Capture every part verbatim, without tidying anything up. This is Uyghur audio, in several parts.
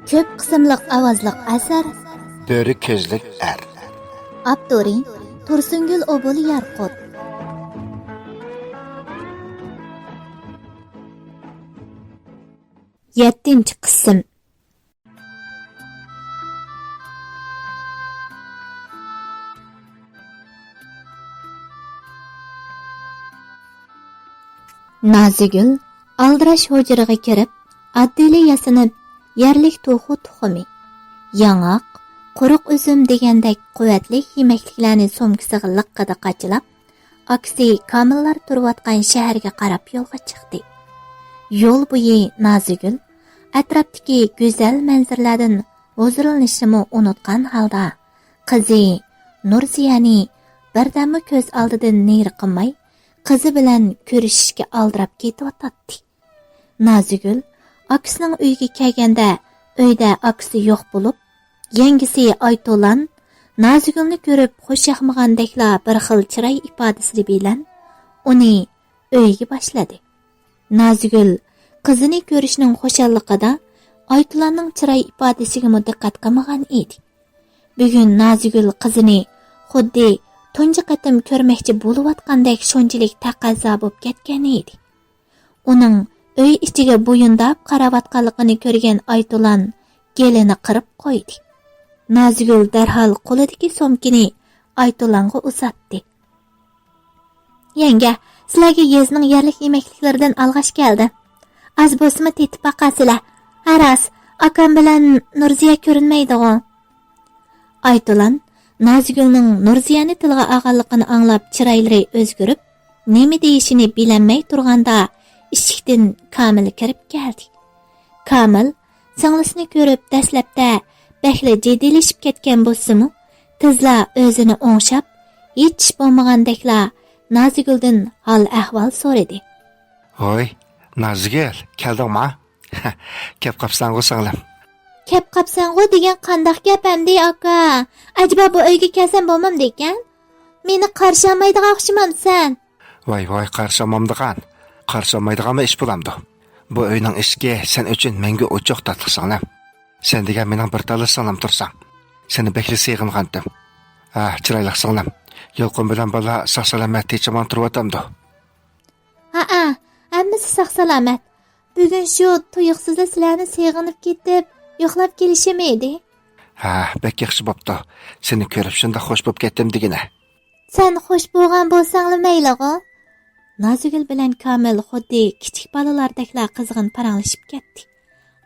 كۆپ قىسىملىق ئاۋازلىق ئەسەر. بۆرە كۆزلۈك ئەر. ئاپتورى تۇرسۇنگۈل ئوبۇل يارقۇت. يەتتىنچى قىسىم. نازىگۈل ئالدىراش ھۇجرىغا كىرىپ، ئاددىيلا ياسىنىپ، يەرلىك توخۇ تۇخۇمى، ياڭاق، قۇرۇق ئۈزۈم دېگەندەك قۇۋۋەتلىك يېمەكلىكلەرنى سومكىسىغا لىققىدە قاچىلاپ، ئاكىسى كامىللار تۇرۇۋاتقان شەھەرگە قاراپ يولغا چىقتى. يول بويى نازىگۈل ئەتراپتىكى گۈزەل مەنزىرىلەردىن ھۇزۇرلىنىشنىمۇ ئۇنتقان ھالدا، قىزى نۇرزىيەنى بىردەممۇ كۆز ئالدىدىن نېرى قىلماي، قىزى بىلەن كۆرۈشۈشكە ئالدىراپ كېتىۋاتاتتى. نازىگۈل ئاكىسىنىڭ ئۆيىگە كەلگەندە، ئۆيدە ئاكىسى يوق بولۇپ، يەڭگىسى ئايتولان نازىگۈلنى كۆرۈپ خۇشياقمىغاندەكلا بىر خىل چىراي ئىپادىسى بىلەن ئۇنى ئۆيىگە باشلىدى. نازىگۈل قىزىنى كۆرۈشنىڭ خۇشاللىقىدا ئايتولاننىڭ چىراي ئىپادىسىگىمۇ دىققەت قىلمىغان ئىدى. بۈگۈن نازىگۈل قىزىنى خۇددى تۇنجى قېتىم كۆرمەكچى بولۇۋاتقاندەك شۇنچىلىك تەقەززا بولۇپ كەتكەن ئىدى. ئۇنىڭ ئۆي ئىچىگە بويۇنداپ قاراۋاتقانلىقىنى كۆرگەن ئايتولان گېلىنى قىرىپ قويدى. نازىگۈل دەرھال قولىدىكى سومكىنى ئايتولانغا ئۇزاتتى. يەڭگە، سىلەرگە يېزىنىڭ يەرلىك يېمەكلىكلىرىدىن ئالغاچ كەلدىم. ئاز بولسىمۇ تېتىپ باقاسىلەر. ھە راست، ئاكام بىلەن نۇرزىيە كۆرۈنمەيدىغۇ. ئايتولان نازىگۈلنىڭ نۇرزىيەنى تىلغا ئالغانلىقىنى ئاڭلاپ، چىرايلىرى ئۆزگىرىپ، نېمە دېيىشىنى بىلەلمەي تۇرغاندا، ئىشىكتىن كامىل كىرىپ كەلدى. كامىل سىڭلىسىنى كۆرۈپ، دەسلەپتە بەكلا جىددىيلىشىپ كەتكەن بولسىمۇ، تېزلا ئۆزىنى ئوڭشاپ، ھېچ ئىش بولمىغاندەكلا نازىگۈلدىن ھال-ئەھۋال سورىدى. ھوي، نازىگۈل، كەلدىڭما؟ كەپ قاپسەنغۇ، سىڭلىم. كەپ قاپسەنغۇ دېگەن قانداق گەپ ئەمدى، ئاكا؟ ئەجەبا بۇ ئۆيگە كەلسەم بولمامدىكەن؟ مېنى قارشى ئالمايدىغان ئوخشىمامسەن؟ ۋاي، ۋاي، قارشى ئالمامدىغان. قارشى ئالمايدىغانمۇ ئىش بولامدۇ؟ بۇ ئۆينىڭ ئىشىكى سەن ئۈچۈن مەڭگۈ ئوچۇق، تاتلىق سىڭلىم. سەن دېگەن مېنىڭ بىر تاللا سىڭلىم تۇرساڭ. سېنى بەكلا سېغىنغانتىم. ھە، چىرايلىق سىڭلىم. يالقۇن بىلەن بالا ساق-سالامەت تىنچ-ئامان تۇرۇۋاتامدۇ؟ ھەئە، ھەممىسى ساق-سالامەت. بۈگۈن شۇ تۇيۇقسىزلا سىلەرنى سېغىنىپ كېتىپ، يوقلاپ كېلىشىم ئىدى. ھە، بەك ياخشى بوپتۇ. سېنى كۆرۈپ شۇنداق خوش بوپ كەتتىم دېگىنە. سەن خوش بولغان بولساڭلا مەيلىغۇ. نازىگۈل بىلەن كامىل خۇددى كىچىك بالىلاردەكلا قىزغىن پاراڭلىشىپ كەتتى.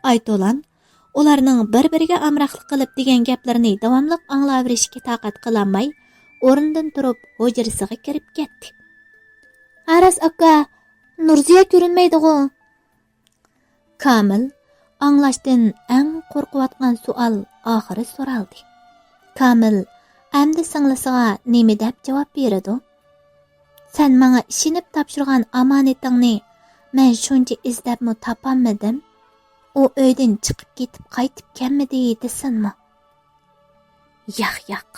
ئايتولان ئۇلارنىڭ بىر-بىرىگە ئامراقلىق قىلىپ دېگەن گەپلىرىنى داۋاملىق ئاڭلاۋېرىشكە تاقەت قىلالماي، ئورنىدىن تۇرۇپ ھۇجرىسىغا كىرىپ كەتتى. ھە راست، ئاكا، نۇرزىيە كۆرۈنمەيدىغۇ؟ كامىل ئاڭلاشتىن ئەڭ قورقۇۋاتقان سوئال ئاخىرى سورالدى. كامىل ئەمدى سىڭلىسىغا نېمە دەپ جاۋاب بېرىدۇ؟ سەن ماڭا ئىشىنىپ تاپشۇرغان ئامانىتىڭنى مەن شۇنچە ئىزدەپمۇ تاپالمىدىم. ئۇ ئۆيدىن چىقىپ كېتىپ قايتىپ كەلمىدى دېسۇنمۇ؟ ياق، ياق.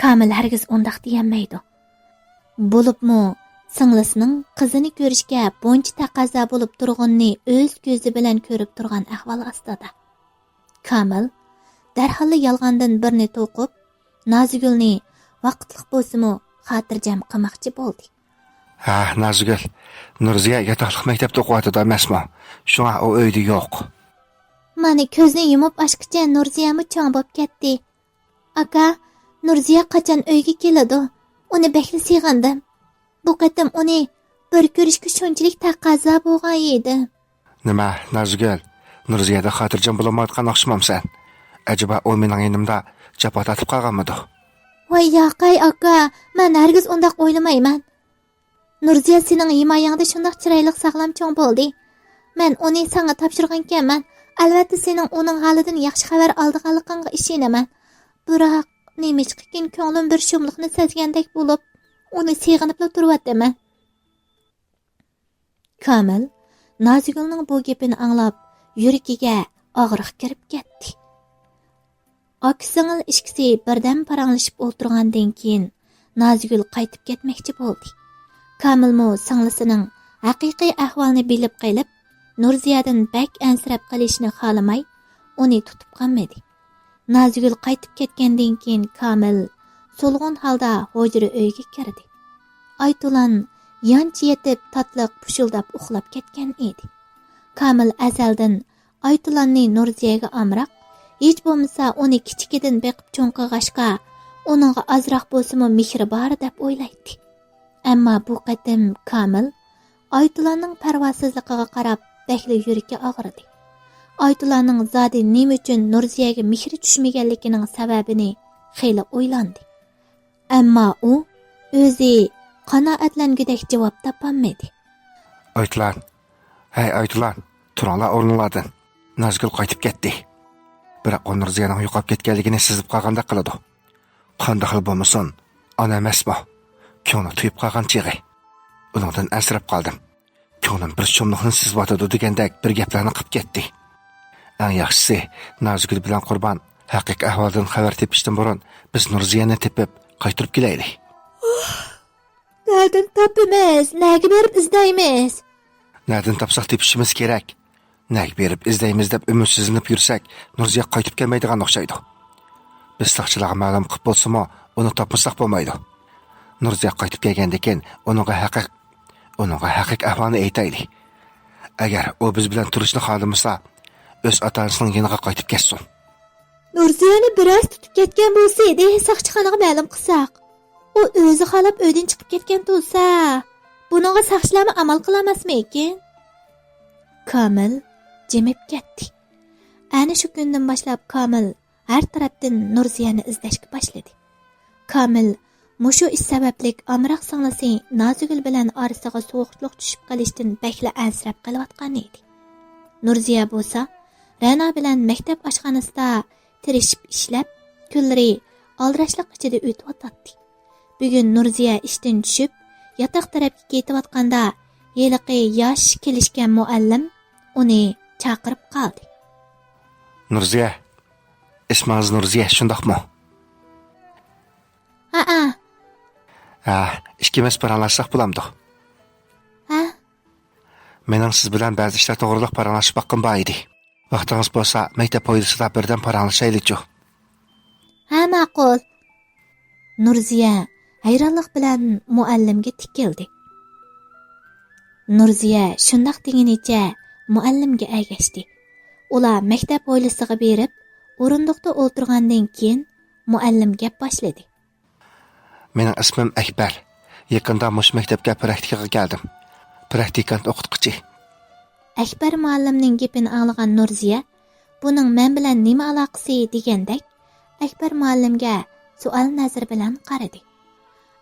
كامىل ھەرگىز ئۇنداق دېيەلمەيدۇ. بولۇپمۇ سىڭلىسىنىڭ قىزىنى كۆرۈشكە بۇنچە تەقەززا بولۇپ تۇرغىنىنى ئۆز كۆزى بىلەن كۆرۈپ تۇرغان ئەھۋال ئاستىدا. كامىل دەرھاللا يالغاندىن بىرنى توقۇپ، نازىگۈلنى ۋاقىتلىق بولسىمۇ خاتىرجەم قىلماقچى بولدى. ھە، نازىگۈل، نۇرزىيە ياتاقلىق مەكتەپتە ئوقۇۋاتىدۇ ئەمەسمۇ؟ شۇڭا ئۇ ئۆيدە يوق. مانا كۆزنى يۇمۇپ ئاچقىچە نۇرزىيەمۇ چوڭ بوپ كەتتى. ئاكا، نۇرزىيە قاچان ئۆيگە كېلىدۇ؟ ئۇنى بەكلا سېغىندىم. بۇ قېتىم ئۇنى بىر كۆرۈشكە شۇنچىلىك تەقەززا بولغان ئىدىم. نېمە، نازىگۈل، نۇرزىيەدە خاتىرجەم بولالمايۋاتقان ئوخشىمامسەن؟ ئەجەبا ئۇ مېنىڭ يېنىمدا جاپا تارتىپ قالغانمىدۇ؟ ۋاي ياقەي ئاكا، مەن ھەرگىز ئۇنداق ئويلىمايمەن. نۇرزىيە سېنىڭ ھىمايەڭدە شۇنداق چىرايلىق ساغلام چوڭ بولدى. مەن ئۇنى ساڭا تاپشۇرغانىكەنمەن. ئەلۋەتتە سېنىڭ ئۇنىڭ ھالىدىن ياخشى خەۋەر ئالىدىغانلىقىڭغا ئىشىنىمەن. بىراق، نېمىشقىكىن كۆڭلۈم بىر شۇملۇقنى سەزگەندەك بولۇپ، ئۇنى سېغىنىپلا تۇرۇۋاتىمەن. كامىل نازىگۈلنىڭ بۇ گېپىنى ئاڭلاپ، يۈرىكىگە ئاغرىق كىرىپ كەتتى. ئاكا-سىڭىل ئىككىسى بىردەم پاراڭلىشىپ ئولتۇرغاندىن كېيىن، نازىگۈل قايتىپ كەتمەكچى بولدى. كامىلمۇ سىڭلىسىنىڭ ھەقىقىي ئەھۋالىنى بىلىپ قېلىپ، نۇرزىيەدىن بەك ئەنسىرەپ قېلىشنى خالىماي، ئۇنى تۇتۇپ قالمىدى. نازىگۈل قايتىپ كەتكەندىن كېيىن كامىل سولغۇن ھالدا ھۇجرا ئۆيگە كىردى. ئايتۇلان يانچە يېتىپ تاتلىق پۇشۇلداپ ئۇخلاپ كەتكەن ئىدى. كامىل ئەزەلدىن ئايتۇلاننى نۇرزىيەگە ئامراق، ھېچ بولمىسا ئۇنى كىچىكىدىن بېقىپ چوڭ قىلغاچقا، ئۇنىڭغا ئازراق بولسىمۇ مېھرى بار دەپ ئويلايتتى. ئەمما بۇ قېتىم كامىل ئايتۇلاننىڭ پەرۋاسىزلىقىغا قاراپ بەكلا يۈرىكى ئاغرىدى. ئايتۇلاننىڭ زادى نېمە ئۈچۈن نۇرزىيەگە مېھرى چۈشمىگەنلىكىنىڭ سەۋەبىنى خېلى ئويلاندى. ئەمما ئۇ ئۆزى قانائەتلەنگۈدەك جاۋاب تاپالمىدى. ئايتۇلان، ھەي ئايتۇلان، تۇرۇڭلار ئورنۇڭلاردىن. نازگۈل قايتىپ كەتتى. بىراق ئۇ نۇرزىيەنىڭ يوقاپ كەتكەنلىكىنى سېزىپ قالغاندەك قىلىدۇ. قانداقلا بولمىسۇن، ئانا ئەمەسمۇ؟ كۆڭلى تويۇپ قالغان چېغى. ئۇنىڭدىن ئەنسىرەپ قالدىم. كۆڭلۈم بىر شۇملۇقنى سېزىۋاتىدۇ دېگەندەك بىر گەپلەرنى قىپ كەتتى. ئەڭ ياخشىسى، نازگۈل بىلەن قۇربان ھەقىقىي ئەھۋالدىن خەۋەر تېپىشتىن بۇرۇن بىز نۇرزىيەنى تېپىپ قايتۇرۇپ كېلەيلى. نەدىن تاپىمىز؟ نەگە بېرىپ ئىزدەيمىز؟ نەدىن تاپساق تېپىشىمىز كېرەك. نەگە بېرىپ ئىزدەيمىز دەپ ئۈمىدسىزلىنىپ يۈرسەك، نۇرزىيە قايتىپ كەلمەيدىغان ئوخشايدۇ. بىز ساقچىلارغا مەلۇم قىلىپ بولسىمۇ، ئۇنى تاپمىساق بولمايدۇ. نۇرزىيە قايتىپ كەلگەندىن كېيىن ئۇنىڭغا ھەقىق-، ئۇنىڭغا ھەقىقىي ئەھۋالنى ئېيتايلى. ئەگەر ئۇ بىز بىلەن تۇرۇشنى خالىمىسا، ئۆز ئاتا-ئانىسىنىڭ يېنىغا قايتىپ كەتسۇن. نۇرزىيەنى بىرەرسى تۇتۇپ كەتكەن بولسا ئىدى، ساقچىخانىغا مەلۇم قىلساق. ئۇ ئۆزى خالاپ ئۆيدىن چىقىپ كەتكەن تۇرسا، بۇنىڭغا ساقچىلارمۇ ئامال قىلالماسمىكىن؟ كامىل جىمىپ كەتتى. ئەنە شۇ كۈندىن باشلاپ كامىل ھەر تەرەپتىن نۇرزىيەنى ئىزدەشكە باشلىدى. كامىل مۇشۇ ئىش سەۋەبلىك ئامراق سىڭلىسى نازىگۈل بىلەن ئارىسىغا سوغۇقچىلىق چۈشۈپ قېلىشتىن بەكلا ئەنسىرەپ قېلىۋاتقان ئىدى. نۇرزىيە بولسا رەنا بىلەن مەكتەپ ئاشخانىسىدا تىرىشىپ ئىشلەپ، كۈنلىرى ئالدىراشلىق ئىچىدە ئۆتۈۋاتاتتى. بۈگۈن نۇرزىيە ئىشتىن چۈشۈپ، ياتاق تەرەپكە كېتىۋاتقاندا، ھېلىقى ياش كېلىشكەن مۇئەللىم ئۇنى چاقىرىپ قالدى. نۇرزىيە، ئىسمىڭىز نۇرزىيە، شۇنداقمۇ؟ ھەئە. ھە، ئىككىمىز پاراڭلاشساق بولامدۇ؟ ھە؟ مېنىڭ سىز بىلەن بەزى ئىشلار توغرىلىق پاراڭلاشماققۇم بار ئىدى. ۋاقتىڭىز بولسا، مەكتەپ ھويلىسىدا بىردەم پاراڭلىشايلىچۇ؟ ھە، ماقۇل. نۇرزىيە ھەيرانلىق بىلەن مۇئەللىمگە تىكىلدى. نۇرزىيە شۇنداق دېگىنىچە مۇئەللىمگە ئەگەشتى. ئۇلار مەكتەپ ھويلىسىغا بېرىپ، ئورۇندۇقتا ئولتۇرغاندىن كېيىن، مۇئەللىم گەپ باشلىدى. مېنىڭ ئىسمىم ئەكبەر. يېقىندا مۇشۇ مەكتەپكە پراكتىكىغا كەلدىم. پراكتىكانت ئوقۇتقۇچى. ئەكبەر مۇئەللىمنىڭ گېپىنى ئاڭلىغان نۇرزىيە، بۇنىڭ مەن بىلەن نېمە ئالاقىسى دېگەندەك، ئەكبەر مۇئەللىمگە سوئال نەزىرى بىلەن قارىدى.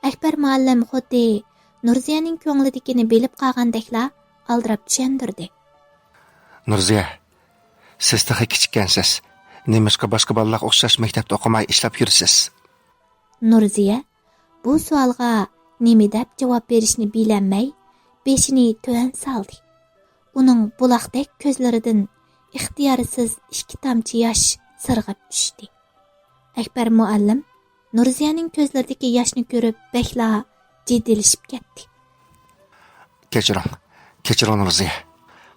ئەكبەر مۇئەللىم خۇددى نۇرزىيەنىڭ كۆڭلىدىكىنى بىلىپ قالغاندەكلا ئالدىراپ چۈشەندۈردى. نۇرزىيە، سىز تېخى كىچىككەنسىز. نېمىشقا باشقا بالىلارغا ئوخشاش مەكتەپتە ئوقۇماي ئىشلەپ يۈرىسىز؟ نۇرزىيە بۇ سوئالغا نېمە دەپ جاۋاب بېرىشنى بىلەلمەي، بېشىنى تۆۋەن سالدى. ئۇنىڭ بۇلاقتەك كۆزلىرىدىن ئىختىيارسىز ئىككى تامچە ياش سىرغىپ چۈشتى. ئەكبەر مۇئەللىم نۇرزىيەنىڭ كۆزلىرىدىكى ياشنى كۆرۈپ بەكلا جىددىيلىشىپ كەتتى. كەچۈرۈڭ، كەچۈرۈڭ نۇرزىيە.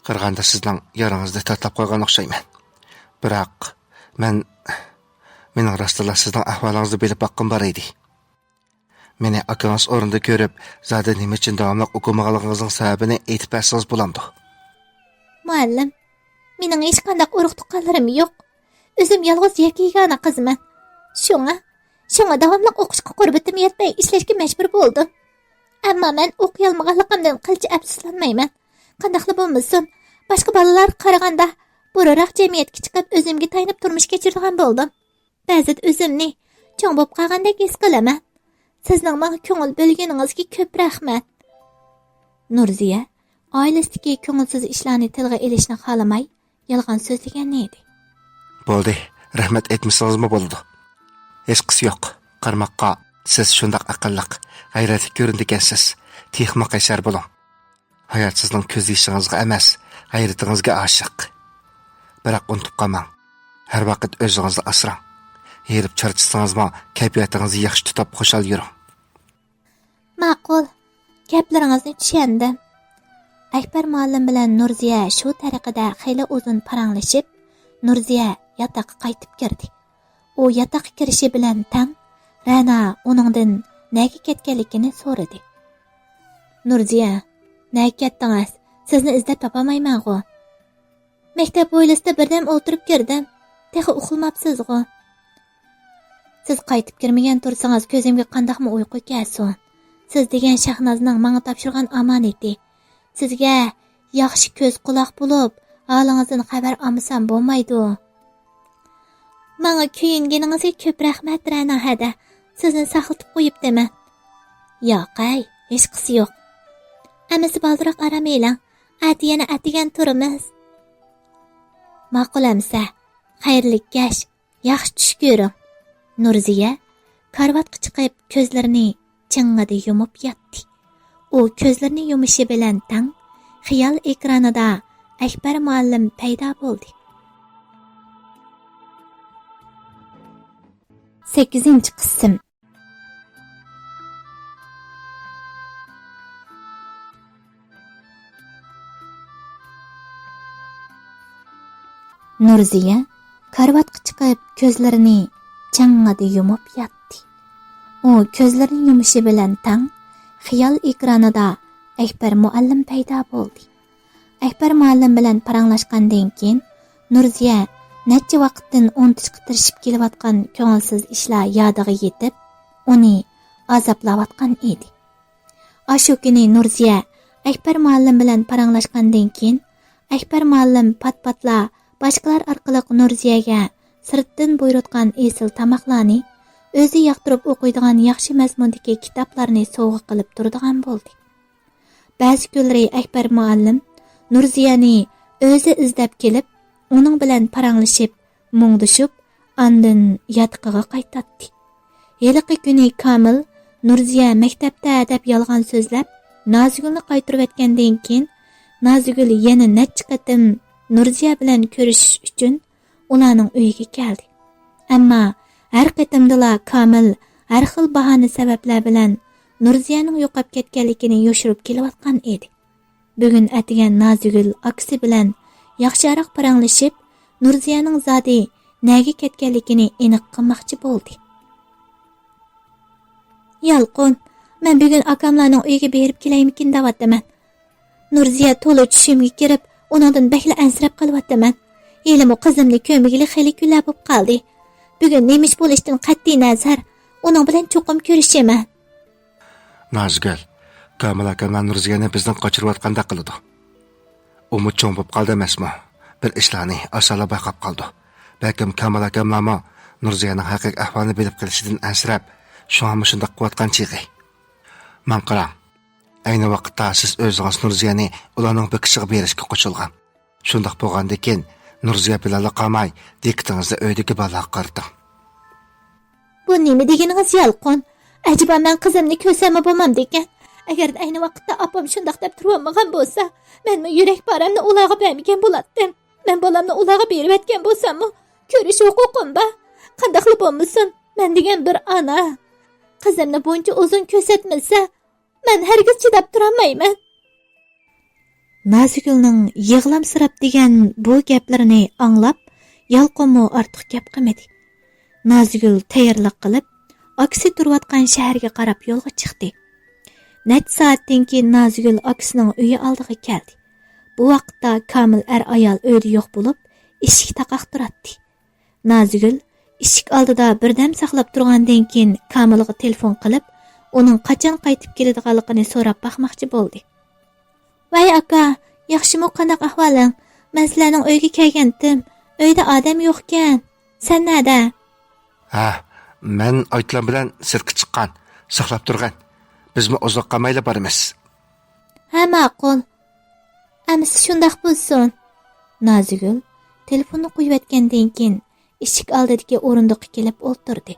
قارىغاندا سىزنىڭ يارىڭىزنى تاتىلاپ قويغان ئوخشايمەن. بىراق، مەن، مېنىڭ راستتىنلا سىزنىڭ ئەھۋالىڭىزنى بىلىپ باققۇم بار ئىدى. مېنى ئاكىڭىز ئورنىدا كۆرۈپ، زادى نېمە ئۈچۈن داۋاملىق ئوقۇمىغانلىقىڭىزنىڭ سەۋەبىنى ئېيتىپ بەرسىڭىز بولامدۇ؟ مۇئەللىم، مېنىڭ ھېچقانداق ئۇرۇق-تۇغقانلىرىم يوق. ئۆزۈم يالغۇز يەككە-يېگانە قىزمەن. شۇڭا، شۇڭا داۋاملىق ئوقۇشقا قۇربىتىم يەتمەي ئىشلەشكە مەجبۇر بولدۇم. ئەمما مەن ئوقۇيالمىغانلىقىمدىن قىلچە ئەپسۇسلانمايمەن. قانداقلا بولمىسۇن، باشقا بالىلارغا قارىغاندا بۇرۇنراق جەمئىيەتكە چىقىپ ئۆزۈمگە تايىنىپ تۇرمۇش كەچۈرىدىغان بولدۇم. بەزىدە ئۆزۈمنى چوڭ بولۇپ قالغاندەك ھېس قىلىمەن. سىزنىڭ ماڭا كۆڭۈل بۆلگىنىڭىزگە كۆپ رەھمەت. نۇرزىيە ئائىلىسىدىكى كۆڭۈلسىز ئىشلارنى تىلغا ئېلىشنى خالىماي، يالغان سۆزلىگەن ئىدى. بولدى، رەھمەت ئېيتمىسىڭىزمۇ بولىدۇ. ھېچقىسى يوق، قارىماققا سىز شۇنداق ئەقىللىق، غەيرەتلىك كۆرۈنىدىكەنسىز. تېخىمۇ قەيسەر بولۇڭ. ھايات سىزنىڭ كۆز يېشىڭىزغا ئەمەس، غەيرىتىڭىزگە ئاشىق. بىراق ئۇنتۇپ قالماڭ، ھەر ۋاقىت ئۆزىڭىزنى ئاسراڭ. ھېرىپ چارچىسىڭىزمۇ، كەيپىياتىڭىزنى ياخشى تۇتۇپ خۇشال يۈرۈڭ. ماقۇل، گەپلىرىڭىزنى چۈشەندىم. ئەكبەر مۇئەللىم بىلەن نۇرزىيە شۇ تەرىقىدە خېلى ئۇزۇن پاراڭلىشىپ، نۇرزىيە ياتاققا قايتىپ كىردى. ئۇ ياتاققا كىرىشى بىلەن تەڭ رەنا ئۇنىڭدىن نەگە كەتكەنلىكىنى سورىدى. نۇرزىيە، نەگە كەتتىڭىز؟ سىزنى ئىزدەپ تاپالمايمەنغۇ. مەكتەپ ھويلىسىدا بىردەم ئولتۇرۇپ كىردىم. تېخى ئۇخلىماپسىزغۇ؟ سىز قايتىپ كىرمىگەن تۇرسىڭىز، كۆزۈمگە قانداقمۇ ئۇيقۇ كەلسۇن؟ سىز دېگەن شاھنازنىڭ ماڭا تاپشۇرغان ئامانىتى. سىزگە ياخشى كۆز قۇلاق بولۇپ، ھالىڭىزدىن خەۋەر ئالمىسام بولمايدۇ. ماڭا كۆيۈنگىنىڭىزگە كۆپ رەھمەت، رەنا ھەدە. سىزنى ساقلىتىپ قويۇپتىمەن. ياقەي، ھېچقىسى يوق. ئەمىسە بالدۇراق ئارام ئېلىڭ. ئەتە يەنە ئەتىگەن تۇرىمىز. ماقۇل ئەمىسە. خەيرلىك كەچ. ياخشى چۈش كۆرۈڭ. نۇرزىيە كارىۋاتقا چىقىپ كۆزلىرىنى چىڭڭىدە يۇمۇپ ياتتى. ئۇ كۆزلىرىنى يۇمۇشى بىلەن تەڭ خىيال ئېكرانىدا ئەكبەر مۇئەللىم پەيدا بولدى. سەككىزىنچى قىسىم. نۇرزىيە كارىۋاتقا چىقىپ كۆزلىرىنى چىڭڭىدە يۇمۇپ ياتتى. ئۇ كۆزلىرىنى يۇمۇشى بىلەن تەڭ خىيال ئېكرانىدا ئەكبەر مۇئەللىم پەيدا بولدى. ئەكبەر مۇئەللىم بىلەن پاراڭلاشقاندىن كېيىن، نۇرزىيە نەچچە ۋاقىتتىن ئۇنتۇشقا تىرىشىپ كېلىۋاتقان كۆڭۈلسىز ئىشلار يادىغا يېتىپ، ئۇنى ئازابلاۋاتقان ئىدى. ئاشۇ كۈنى نۇرزىيە ئەكبەر مۇئەللىم بىلەن پاراڭلاشقاندىن كېيىن، ئەكبەر مۇئەللىم پات-پاتلا باشقىلار ئارقىلىق نۇرزىيەگە سىرتتىن بۇيرۇتقان ئېسىل تاماقلارنى، ئۆزى ياقتۇرۇپ ئوقۇيدىغان ياخشى مەزمۇندىكى كىتابلارنى سوۋغا قىلىپ تۇرىدىغان بولدى. بەزى كۈنلىرى ئەكبەر مۇئەللىم نۇرزىيەنى ئۆزى ئىزدەپ كېلىپ، ئۇنىڭ بىلەن پاراڭلىشىپ، مۇڭدىشىپ، ئاندىن ياتىقىغا قايتاتتى. ھېلىقى كۈنى كامىل نۇرزىيە مەكتەپتە دەپ يالغان سۆزلەپ، نازىگۈلنى قايتۇرۇۋەتكەندىن كېيىن، نازىگۈل يەنە نەچچە قېتىم نۇرزىيە بىلەن كۆرۈشۈش ئۈچۈن ئۇلارنىڭ ئۆيىگە كەلدى. ئەمما ھەر قېتىمدىلا كامىل ھەر خىل باھانە سەۋەبلەر بىلەن نۇرزىيەنىڭ يوقاپ كەتكەنلىكىنى يوشۇرۇپ كېلىۋاتقان ئىدى. بۈگۈن ئەتىگەن نازىگۈل ئاكىسى بىلەن ياخشىراق پاراڭلىشىپ، نۇرزىيەنىڭ زادى نەگە كەتكەنلىكىنى ئېنىق قىلماقچى بولدى. يالقۇن، مەن بۈگۈن ئاكاملارنىڭ ئۆيىگە بېرىپ كېلەيمىكىن دەۋاتىمەن. نۇرزىيە تولا چۈشۈمگە كىرىپ، ئۇنىڭدىن بەكلا ئەنسىرەپ قېلىۋاتىمەن. ھېلىمۇ قىزىمنى كۆرمىگىلى خېلى كۈنلەر بولۇپ قالدى. بۈگۈن نېمە ئىش بولۇشتىن قەتئىينەزەر، ئۇنىڭ بىلەن چوقۇم كۆرۈشىمەن. نازگۈل، كامىل ئاكاملار نۇرزىيەنى بىزدىن قاچۇرۇۋاتقاندەك قىلىدۇ. ئۇمۇ چوڭ بولۇپ قالدى ئەمەسمۇ؟ بىر ئىشلارنى ئاسانلا بايقاپ قالىدۇ. بەلكىم كامىل ئاكاملارمۇ نۇرزىيەنىڭ ھەقىقىي ئەھۋالىنى بىلىپ قېلىشىدىن ئەنسىرەپ، شۇڭا مۇشۇنداق قىلىۋاتقان چېغى. ماڭا قاراڭ. ئەينى ۋاقىتتا سىز ئۆزىڭىز نۇرزىيەنى ئۇلارنىڭ بېقىشىغا بېرىشكە قوشۇلغان. شۇنداق بولغاندىكىن، نۇرزىيە بىلەنلا قالماي، دىققىتىڭىزنى ئۆيدىكى بالىلارغا قارىتىڭ. بۇ نېمە دېگىنىڭىز يالقۇن؟ ئەجەبا مەن قىزىمنى كۆرسەممۇ بولمامدىكەن؟ ئەگەردە ئەينى ۋاقىتتا ئاپام شۇنداق دەپ تۇرۇۋالمىغان بولسا، مەنمۇ يۈرەك پارەمنى ئۇلارغا بەرمىگەن بولاتتىم. مەن بالامنى ئۇلارغا بېرىۋەتكەن بولساممۇ، كۆرۈش ھوقۇقۇم بار. قانداقلا بولمىسۇن، مەن دېگەن بىر ئانا. قىزىمنى بۇنچە ئۇزۇن كۆرسەتمىسە، مەن ھەرگىز چىداپ تۇرالمايمەن. نازىگۈلنىڭ يىغلامسىراپ دېگەن بۇ گەپلىرىنى ئاڭلاپ، يالقۇنمۇ ئارتۇق گەپ قىلمىدى. نازىگۈل تەييارلىق قىلىپ، ئاكىسى تۇرۇۋاتقان شەھەرگە قاراپ يولغا چىقتى. نەچچە سائەتتىن كېيىن نازىگۈل ئاكىسىنىڭ ئۆيى ئالدىغا كەلدى. بۇ ۋاقىتتا كامىل ئەر-ئايال ئۆيدە يوق بولۇپ، ئىشىك تاقاق تۇراتتى. نازىگۈل ئىشىك ئالدىدا بىردەم ساقلاپ تۇرغاندىن كېيىن، كامىلغا تېلېفون قىلىپ، ئۇنىڭ قاچان قايتىپ كېلىدىغانلىقىنى سوراپ باقماقچى بولدى. ۋەي ئاكا، ياخشىمۇ، قانداق ئەھۋالىڭ؟ مەن سىلەرنىڭ ئۆيگە كەلگەنتىم. ئۆيدە ئادەم يوقكەن. سەن نەدە؟ ھە، مەن ئايتلام بىلەن سىرتقا چىققان. ساقلاپ تۇرغىن. بىزمۇ ئۇزاق قالمايلا بارىمىز. ھە، ماقۇل. ئەمىسە شۇنداق بولسۇن. نازىگۈل تېلېفوننى قويۇۋەتكەندىن كېيىن، ئىشىك ئالدىدىكى ئورۇندۇققا كېلىپ ئولتۇردى.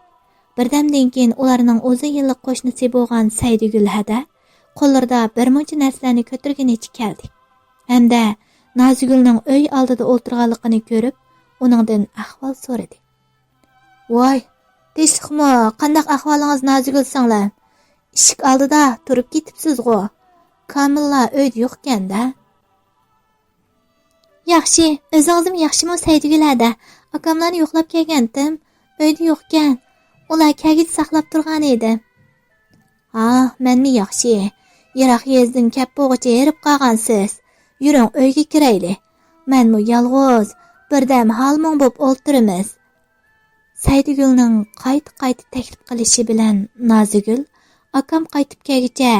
بىردەمدىن كېيىن ئۇلارنىڭ ئۇزۇن يىللىق قوشنىسى بولغان سەيدىگۈل ھەدە قوللىرىدا بىر مۇنچە نەرسىلەرنى كۆتۈرگىنىچە كەلدى. ھەمدە نازىگۈلنىڭ ئۆي ئالدىدا ئولتۇرغانلىقىنى كۆرۈپ، ئۇنىڭدىن ئەھۋال سورىدى. ۋاي، تىنچلىقمۇ؟ قانداق ئەھۋالىڭىز نازىگۈل سىڭلىم؟ ئىشىك ئالدىدا تۇرۇپ كېتىپسىزغۇ؟ كامىللا ئۆيدە يوقكەن-دە. ياخشى، ئۆزىڭىزمۇ ياخشىمۇ سەيدىگۈل ھەدە؟ ئاكاملارنى يوقلاپ كەلگەنتىم، ئۆيدە يوقكەن. ئۇلار كەلگۈچە ساقلاپ تۇرغان ئىدى. ھا، مەنمۇ ياخشى. يىراق يېزىدىن كەپ بولغۇچە ھېرىپ قالغانسىز. يۈرۈڭ، ئۆيگە كىرەيلى. مەنمۇ يالغۇز، بىردەم ھالمۇڭ بوپ ئولتۇرىمىز. سەيدىگۈلنىڭ قايتا-قايتا تەكلىپ قىلىشى بىلەن نازىگۈل، ئاكام قايتىپ كەلگۈچە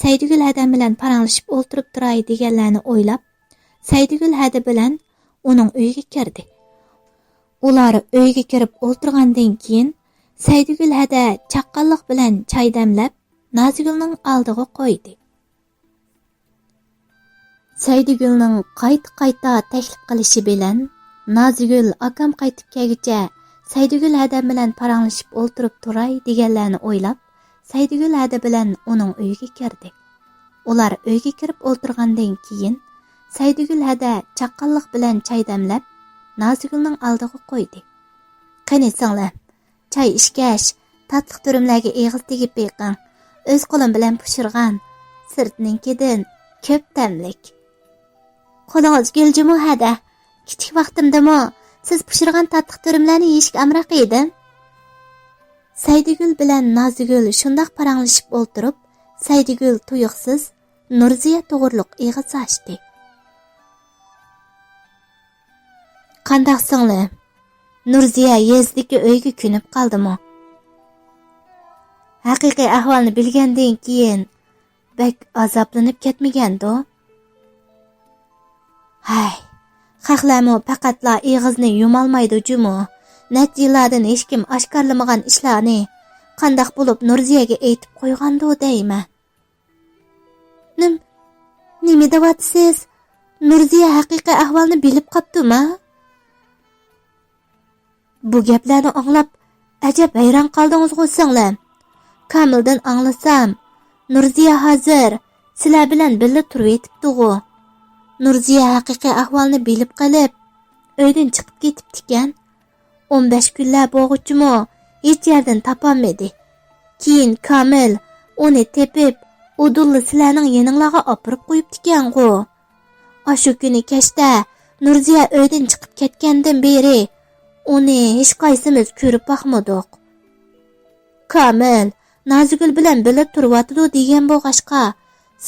سەيدىگۈل ھەدەم بىلەن پاراڭلىشىپ ئولتۇرۇپ تۇراي دېگەنلەرنى ئويلاپ، سەيدىگۈل ھەدە بىلەن ئۇنىڭ ئۆيىگە كىردى. ئۇلار ئۆيگە كىرىپ ئولتۇرغاندىن كېيىن، سەيدىگۈل ھەدە چاققانلىق بىلەن چاي دەملەپ، نازىگۈلنىڭ ئالدىغا قويدى. سەيدىگۈلنىڭ قايتا-قايتا تەكلىپ قىلىشى بىلەن، نازىگۈل ئاكام قايتىپ كەلگۈچە سەيدىگۈل ھەدەم بىلەن پاراڭلىشىپ ئولتۇرۇپ تۇراي دېگەنلەرنى ئويلاپ، سەيدىگۈل ھەدە بىلەن ئۇنىڭ ئۆيىگە كىردى. ئۇلار ئۆيگە كىرىپ ئولتۇرغاندىن كېيىن، سەيدىگۈل ھەدە چاققانلىق بىلەن چاي دەملەپ، نازىگۈلنىڭ ئالدىغا قويدى. قېنى سىڭلىم، چاي ئىچكەچ، تاتلىق تۈرۈملەرگە ئېغىز تېگىپ بېقىڭ. ئۆز قولۇم بىلەن پىشۇرغان، سىرتنىڭكىدىن كۆپ تەملىك. قولىڭىز گۈل جۇمۇ ھەدە. كىچىك ۋاقتىمدىمۇ سىز پىشۇرغان تاتلىق تۈرۈملەرنى يېيىشكە ئامراق ئىدىم. سەيدىگۈل بىلەن نازىگۈل شۇنداق پاراڭلىشىپ ئولتۇرۇپ، سەيدىگۈل تۇيۇقسىز نۇرزىيە توغرۇلۇق ئېغىز ئاچتى. قانداق سىڭلىم؟ نۇرزىيە يېزىدىكى ئۆيگە كۆنۈپ قالدىمۇ؟ ھەقىقىي ئەھۋالنى بىلگەندىن كېيىن بەك ئازابلىنىپ كەتمىگەندۇ؟ ھەي، خەقلەرمۇ پەقەتلا ئېغىزنى يۇمالمايدۇ جۇمۇ. نەچچە يىللاردىن ھېچكىم ئاشكارىلىمىغان ئىشلارنى قانداق بولۇپ نۇرزىيەگە ئېيتىپ قويغاندۇ دەيمەن. نېم-، نېمە دەۋاتىسىز؟ نۇرزىيە ھەقىقىي ئەھۋالنى بىلىپ قاپتۇما؟ بۇ گەپلەرنى ئاڭلاپ، ئەجەب ھەيران قالدىڭىزغۇ سىڭلىم؟ كامىلدىن ئاڭلىسام، نۇرزىيە ھازىر سىلەر بىلەن بىللە تۇرۇۋېتىپتىغۇ. نۇرزىيە ھەقىقىي ئەھۋالنى بىلىپ قېلىپ، ئۆيدىن چىقىپ كېتىپتىكەن. ئون بەش كۈنلەر بولغۇچىمۇ ھېچ يەردىن تاپالمىدى. كېيىن كامىل ئۇنى تېپىپ، ئۇدۇللا سىلەرنىڭ يېنىڭلارغا ئاپىرىپ قويۇپتىكەنغۇ. ئاشۇ كۈنى كەچتە نۇرزىيە ئۆيدىن چىقىپ كەتكەندىن بېرى ئۇنى ھېچقايسىمىز كۆرۈپ باقمىدۇق. كامىل نازىگۈل بىلەن بىللە تۇرۇۋاتىدۇ دېگەن بولغاچقا،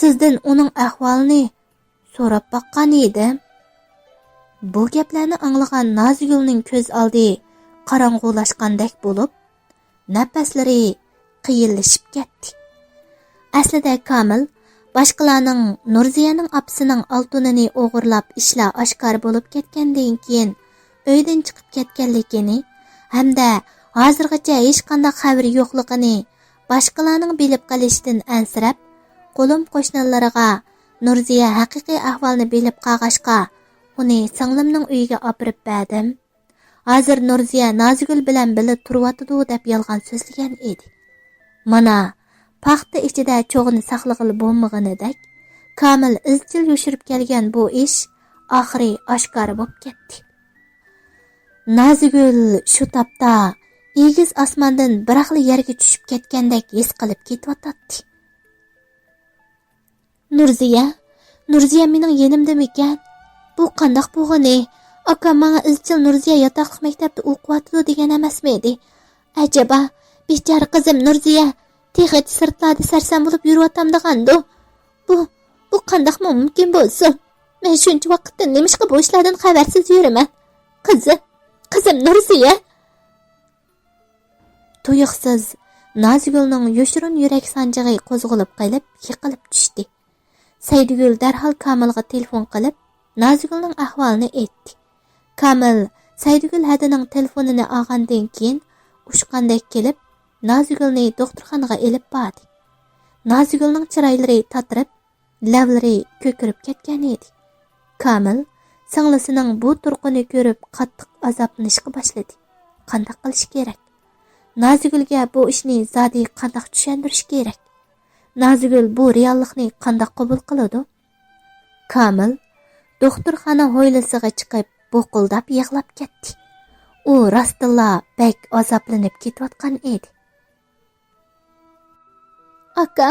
سىزدىن ئۇنىڭ ئەھۋالىنى سوراپ باققان ئىدىم. بۇ گەپلەرنى ئاڭلىغان نازىگۈلنىڭ كۆز ئالدى قاراڭغۇلاشقاندەك بولۇپ، نەپەسلىرى قىيىنلىشىپ كەتتى. ئەسلىدە كامىل باشقىلارنىڭ نۇرزىيەنىڭ ئاپىسىنىڭ ئالتۇنىنى ئوغرىلاپ ئىشلار ئاشكارا بولۇپ كەتكەندىن كېيىن ئۆيدىن چىقىپ كەتكەنلىكىنى ھەمدە ھازىرغىچە ھېچقانداق خەۋىرى يوقلۇقىنى باشقىلارنىڭ بىلىپ قېلىشىدىن ئەنسىرەپ، قولۇم قوشنىلىرىغا نۇرزىيە ھەقىقىي ئەھۋالنى بىلىپ قالغاچقا، ئۇنى سىڭلىمنىڭ ئۆيىگە ئاپىرىپ بەردىم. ھازىر نۇرزىيە نازىگۈل بىلەن بىللە تۇرۇۋاتىدۇ دەپ يالغان سۆزلىگەن ئىدى. مانا، پاختا ئىچىدە چوغىنى ساقلىغىلى بولمىغىنىدەك، كامىل ئىزچىل يوشۇرۇپ كەلگەن بۇ ئىش ئاخىرى ئاشكارا بولۇپ كەتتى. نازىگۈل شۇ تاپتا ئېگىز ئاسماندىن بىراقلا يەرگە چۈشۈپ كەتكەندەك ھېس قىلىپ كېتىۋاتاتتى. نۇرزىيە، نۇرزىيە مېنىڭ يېنىمدىمىكەن؟ بۇ قانداق بولغىنى؟ ئاكام ماڭا ئىزچىل نۇرزىيە ياتاقلىق مەكتەپتە ئوقۇۋاتىدۇ دېگەن ئەمەسمىدى؟ ئەجەبا، بىچارە قىزىم نۇرزىيە تېخىچە سىرتلاردا سەرسان بولۇپ يۈرۈۋاتامدىغاندۇ؟ بۇ، بۇ قانداقمۇ مۇمكىن بولسۇن؟ مەن شۇنچە ۋاقىتتىن نېمىشقا بۇ ئىشلاردىن خەۋەرسىز يۈرىمەن؟ قىزىم، قىزىم نۇرزىيە! تۇيۇقسىز نازىگۈلنىڭ يوشۇرۇن يۈرەك سانجىقى قوزغىلىپ قېلىپ، يىقىلىپ چۈشتى. سەيدىگۈل دەرھال كامىلغا تېلېفون قىلىپ، نازىگۈلنىڭ ئەھۋالىنى ئېيتتى. كامىل سەيدىگۈل ھەدىنىڭ تېلېفونىنى ئالغاندىن كېيىن، ئۇچقاندەك كېلىپ، نازىگۈلنى دوختۇرخانىغا ئېلىپ باردى. نازىگۈلنىڭ چىرايلىرى تاتىرىپ، لەۋلىرى كۆكىرىپ كەتكەن ئىدى. كامىل سىڭلىسىنىڭ بۇ تۇرقىنى كۆرۈپ، قاتتىق ئازابلىنىشقا باشلىدى. قانداق قىلىش كېرەك؟ نازىگۈلگە بۇ ئىشنى زادى قانداق چۈشەندۈرۈش كېرەك؟ نازىگۈل بۇ رېئاللىقنى قانداق قوبۇل قىلىدۇ؟ كامىل دوختۇرخانا ھويلىسىغا چىقىپ، بۇقۇلداپ يىغلاپ كەتتى. ئۇ راستتىنلا بەك ئازابلىنىپ كېتىۋاتقان ئىدى. ئاكا،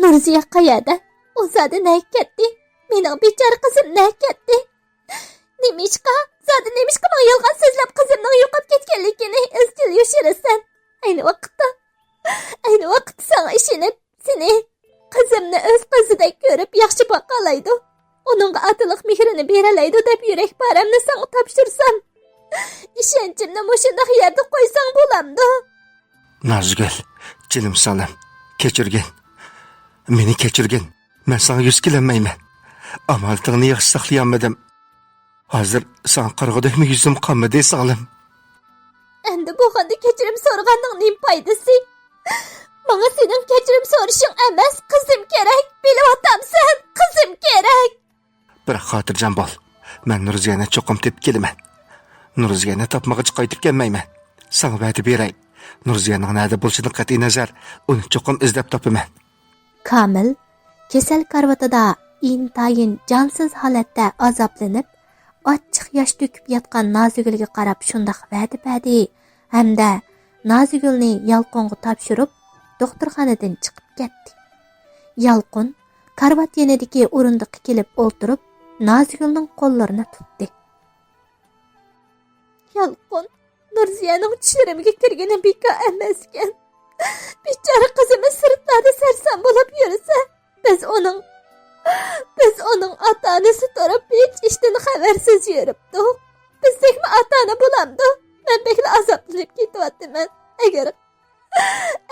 نۇرزىيە قەيەردە؟ ئۇ زادى نەگە كەتتى؟ مېنىڭ بىچارە قىزىم نەگە كەتتى؟ نېمىشقا؟ زادى نېمىشقا ماڭا يالغان سۆزلەپ، قىزىم ئۇنىڭ يوقاپ كەتكەنلىكىنى ئىزچىل يوشۇرىسەن. ئەينى ۋاقىتتا، ئەينى ۋاقىتتا ساڭا ئىشىنىپ، سېنى، قىزىمنى ئۆز قىزىدەك كۆرۈپ ياخشى باقالايدۇ، ئۇنىڭغا ئاتىلىق مېھرىنى بېرەلەيدۇ دەپ يۈرەك پارەمنى ساڭا تاپشۇرسام، ئىشەنچىمنى مۇشۇنداق يەردە قويساڭ بولامدۇ؟ نازگۈل، جېنىم سىڭلىم، كەچۈرگىن. مېنى كەچۈرگىن. مەن ساڭا يۈز كېلەلمەيمەن. ئامانىتىڭنى ياخشى ساقلىيالمىدىم. ھازىر ساڭا قارىغۇدەكمۇ يۈزۈم قالمىدى، سىڭلىم. ئەمدى بولغاندا كەچۈرۈم سورىغاننىڭ نېمە پايدىسى؟ ماڭا سېنىڭ كەچۈرۈم سورىشىڭ ئەمەس، قىزىم كېرەك. بىلىۋاتامسەن، قىزىم كېرەك. بىراق خاتىرجەم بول. مەن نۇرزىيەنى چوقۇم تېپىپ كېلىمەن. نۇرزىيەنى تاپمىغىچە قايتىپ كەلمەيمەن. ساڭا ۋەدە بېرەي. نۇرزىيەنىڭ نەدە بولۇشىدىن قەتئىينەزەر، ئۇنى چوقۇم ئىزدەپ تاپىمەن. كامىل كېسەل كارىۋىتىدا ئىنتايىن جانسىز ھالەتتە ئازابلىنىپ، ئاچچىق ياش تۆكۈپ ياتقان نازىگۈلگە قاراپ شۇنداق ۋەدە بەردى ھەمدە نازىگۈلنى يالقۇنغا تاپشۇرۇپ، دوختۇرخانىدىن چىقىپ كەتتى. يالقۇن كارىۋات يېنىدىكى ئورۇندۇققا كېلىپ ئولتۇرۇپ، نازىگۈلنىڭ قوللىرىنى تۇتتى. يالقۇن، نۇرزىيەنىڭ چۈشلىرىمگە كىرگىنى بىكار ئەمەسكەن. بىچارە قىزىمىز سىرتلاردا سەرسان بولۇپ يۈرسە، بىز ئۇنىڭ، بىز ئۇنىڭ ئاتا-ئانىسى تۇرۇپ ھېچ ئىشتىن خەۋەرسىز يۈرۈپتۇق. بىزدەكمۇ ئاتا-ئانا بولامدۇ؟ مەن بەكلا ئازابلىنىپ كېتىۋاتىمەن. ئەگەر،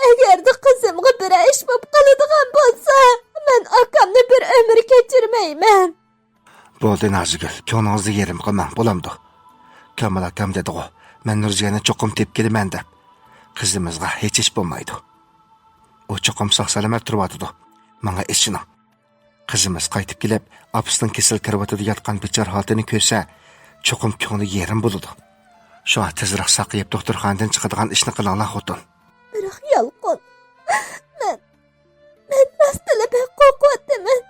ئەگەردە قىزىمغا بىرەر ئىش بولۇپ قالىدىغان بولسا، مەن ئاكامنى بىر ئۆمۈر كەچۈرمەيمەن. بولدى نازىگۈل، كۆڭلىڭىزنى يېرىم قىلماڭ، بولامدۇ؟ كامىل ئاكام دېدىغۇ، مەن نۇرزىيەنى چوقۇم تېپىپ كېلىمەن دەپ. قىزىمىزغا ھېچ ئىش بولمايدۇ. ئۇ چوقۇم ساق-سالامەت تۇرۇۋاتىدۇ. ماڭا ئىشىنىڭ. قىزىمىز قايتىپ كېلىپ، ئاپىسىنىڭ كېسەل كارىۋىتىدا ياتقان بىچارە ھالىتىنى كۆرسە، چوقۇم كۆڭلى يېرىم بولىدۇ. شۇڭا تېزراق ساقىيىپ، دوختۇرخانىدىن چىقىدىغان ئىشنى قىلىڭلار، خوتۇن. بىراق يالقۇن، مەن، مەن راستلا بەك قورقۇۋاتىمەن.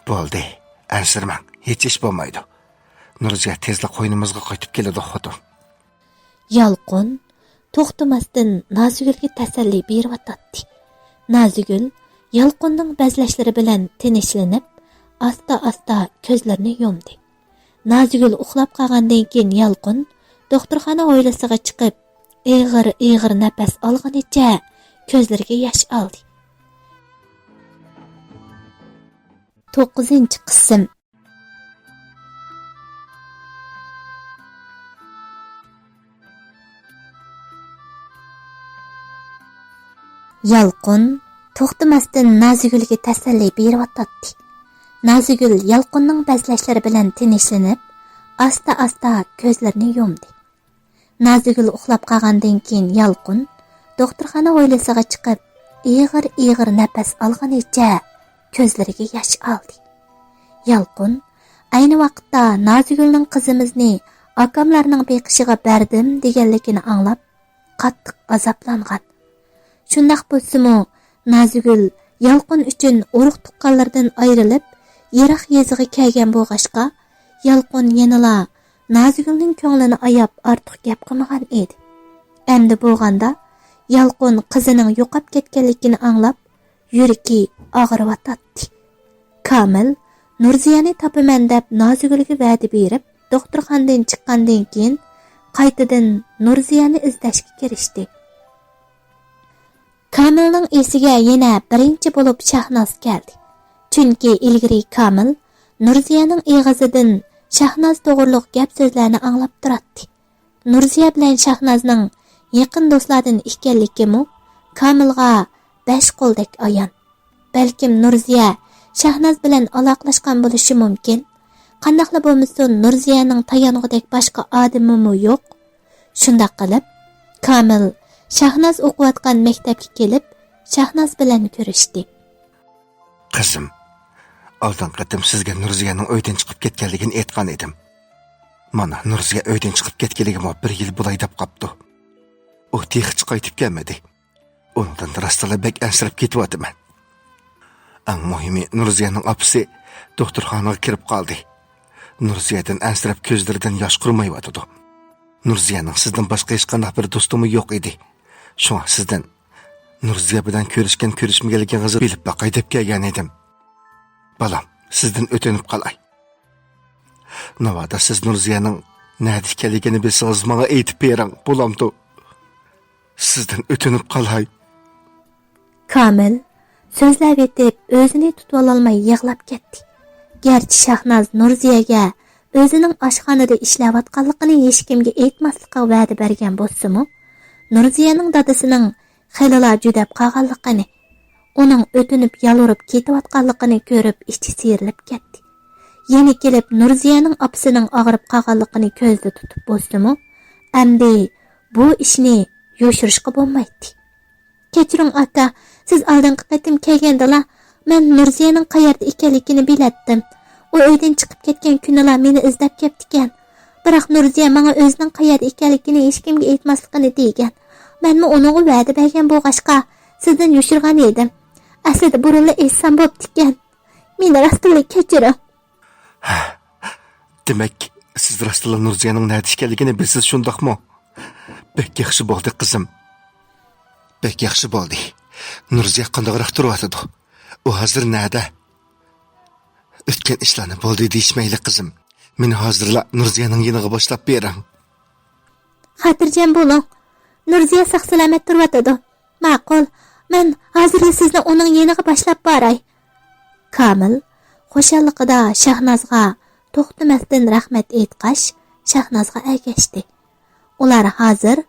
بولدى، ئەنسىرىمەڭ، ھېچ ئىش بولمايدۇ. نۇرزىيە تېزلا قوينىمىزغا قايتىپ كېلىدۇ، خوتۇن. يالقۇن توختىماستىن نازىگۈلگە تەسەللى بېرىۋاتاتتى. نازىگۈل يالقۇننىڭ بەزلەشلىرى بىلەن تىنچلىنىپ، ئاستا-ئاستا كۆزلىرىنى يۇمدى. نازىگۈل ئۇخلاپ قالغاندىن كېيىن يالقۇن دوختۇرخانا ھويلىسىغا چىقىپ، ئېغىر-ئېغىر نەپەس ئالغىنىچە كۆزلىرىگە ياش ئالدى. توققۇزىنچى قىسىم. يالقۇن توختىماستىن نازىگۈلگە تەسەللى بېرىۋاتاتتى. نازىگۈل يالقۇننىڭ بەزلەشلىرى بىلەن تىنچلىنىپ، ئاستا-ئاستا كۆزلىرىنى يۇمدى. نازىگۈل ئۇخلاپ قالغاندىن كېيىن يالقۇن دوختۇرخانا ھويلىسىغا چىقىپ، ئېغىر-ئېغىر نەپەس ئالغىنىچە كۆزلىرىگە ياش ئالدى. يالقۇن ئەينى ۋاقىتتا نازىگۈلنىڭ قىزىمىزنى ئاكاملارنىڭ بېقىشىغا بەردىم دېگەنلىكىنى ئاڭلاپ، قاتتىق ئازابلانغان. شۇنداق بولسىمۇ، نازىگۈل يالقۇن ئۈچۈن ئۇرۇق-تۇغقانلىرىدىن ئايرىلىپ، يىراق يېزىغا كەلگەن بولغاچقا، يالقۇن يەنىلا نازىگۈلنىڭ كۆڭلىنى ئاياپ، ئارتۇق گەپ قىلمىغان ئىدى. ئەمدى بولغاندا، يالقۇن قىزىنىڭ يوقاپ كەتكەنلىكىنى ئاڭلاپ، يۈرىكى ئاغرىۋاتاتتى. كامىل نۇرزىيەنى تاپىمەن دەپ نازىگۈلگە ۋەدە بېرىپ، دوختۇرخانىدىن چىققاندىن كېيىن، قايتىدىن نۇرزىيەنى ئىزدەشكە كىرىشتى. كامىلنىڭ ئېسىگە يەنە بىرىنچى بولۇپ شاھناز كەلدى. چۈنكى ئىلگىرى كامىل نۇرزىيەنىڭ ئېغىزىدىن شاھناز توغرۇلۇق گەپ-سۆزلەرنى ئاڭلاپ تۇراتتى. نۇرزىيە بىلەن شاھنازنىڭ يېقىن دوستلاردىن ئىكەنلىكىمۇ كامىلغا بەش قولدەك ئايان. بەلكىم نۇرزىيە شاھناز بىلەن ئالاقىلەشكەن بولۇشى مۇمكىن. قانداقلا بولمىسۇن، نۇرزىيەنىڭ تايانغۇدەك باشقا ئادىمىمۇ يوق. شۇنداق قىلىپ، كامىل شاھناز ئوقۇۋاتقان مەكتەپكە كېلىپ، شاھناز بىلەن كۆرۈشتى. قىزىم، ئالدىنقى قېتىم سىزگە نۇرزىيەنىڭ ئۆيدىن چىقىپ كەتكەنلىكىنى ئېيتقان ئىدىم. مانا، نۇرزىيە ئۆيدىن چىقىپ كەتكىلىگىمۇ بىر يىل بولاي دەپ قاپتۇ. ئۇ تېخىچە قايتىپ كەلمىدى. ئۇنىڭدىن راستلا بەك ئەنسىرەپ كېتىۋاتىمەن. ئەڭ مۇھىمى، نۇرزىيەنىڭ ئاپىسى دوختۇرخانىغا كىرىپ قالدى. نۇرزىيەدىن ئەنسىرەپ كۆزلىرىدىن ياش قۇرۇمايۋاتىدۇ. نۇرزىيەنىڭ سىزدىن باشقا ھېچقانداق بىر دوستىمۇ يوق ئىدى. شۇڭا سىزدىن نۇرزىيە بىلەن كۆرۈشكەن كۆرۈشمىگەنلىكىڭىزنى بىلىپ باقاي دەپ كەلگەن ئىدىم. بالام، سىزدىن ئۆتۈنۈپ قالاي. ناۋادا سىز نۇرزىيەنىڭ نەدە ئىكەنلىكىنى بىلسىڭىز، ماڭا ئېيتىپ بېرىڭ، بولامدۇ؟ سىزدىن ئۆتۈنۈپ قالاي. كامىل سۆزلەۋېتىپ، ئۆزىنى تۇتۇۋالالماي يىغلاپ كەتتى. گەرچە شاھناز نۇرزىيەگە ئۆزىنىڭ ئاشخانىدا ئىشلەۋاتقانلىقىنى ھېچكىمگە ئېيتماسلىققا ۋەدە بەرگەن بولسىمۇ، نۇرزىيەنىڭ دادىسىنىڭ خېلىلا جۈدەپ قالغانلىقىنى، ئۇنىڭ ئۆتۈنۈپ يالۋۇرۇپ كېتىۋاتقانلىقىنى كۆرۈپ ئىچى سىيرىلىپ كەتتى. يەنە كېلىپ نۇرزىيەنىڭ ئاپىسىنىڭ ئاغرىپ قالغانلىقىنى كۆزدە تۇتۇپ بولسىمۇ، ئەمدى بۇ ئىشنى يوشۇرۇشقا بولمايتتى. كەچۈرۈڭ ئاكا، سىز ئالدىنقى قېتىم كەلگەندىلا مەن نۇرزىيەنىڭ قەيەردە ئىكەنلىكىنى بىلەتتىم. ئۇ ئۆيدىن چىقىپ كەتكەن كۈنىلا مېنى ئىزدەپ كەپتىكەن. بىراق نۇرزىيە ماڭا ئۆزىنىڭ قەيەردە ئىكەنلىكىنى ھېچكىمگە ئېيتماسلىقىنى دېگەن. مەنمۇ ئۇنىڭغا ۋەدە بەرگەن بولغاچقا، سىزدىن يوشۇرغان ئىدىم. ئەسلىدە بۇرۇنلا ئېيتسام بوپتىكەن. مېنى راستتىنلا كەچۈرۈڭ. دېمەك، سىز راستلا نۇرزىيەنىڭ نەدە ئىكەنلىكىنى بىلسىز، شۇنداقمۇ؟ بەك ياخشى بولدى، قىزىم. بەك ياخشى بولدى. نۇرزىيە قانداقراق تۇرۇۋاتىدۇ؟ ئۇ ھازىر نەدە؟ ئۆتكەن ئىشلارنى بولدى دېيىشمەيلى، قىزىم. مېنى ھازىرلا نۇرزىيەنىڭ يېنىغا باشلاپ بېرىڭ. خاتىرجەم بولۇڭ. نۇرزىيە ساق-سالامەت تۇرۇۋاتىدۇ. ماقۇل، مەن ھازىرلا سىزنى ئۇنىڭ يېنىغا باشلاپ باراي. كامىل خۇشاللىقىدا شاھنازغا توختىماستىن رەھمەت ئېيتقاچ، شاھنازغا ئەگەشتى. ئۇلار ھازىر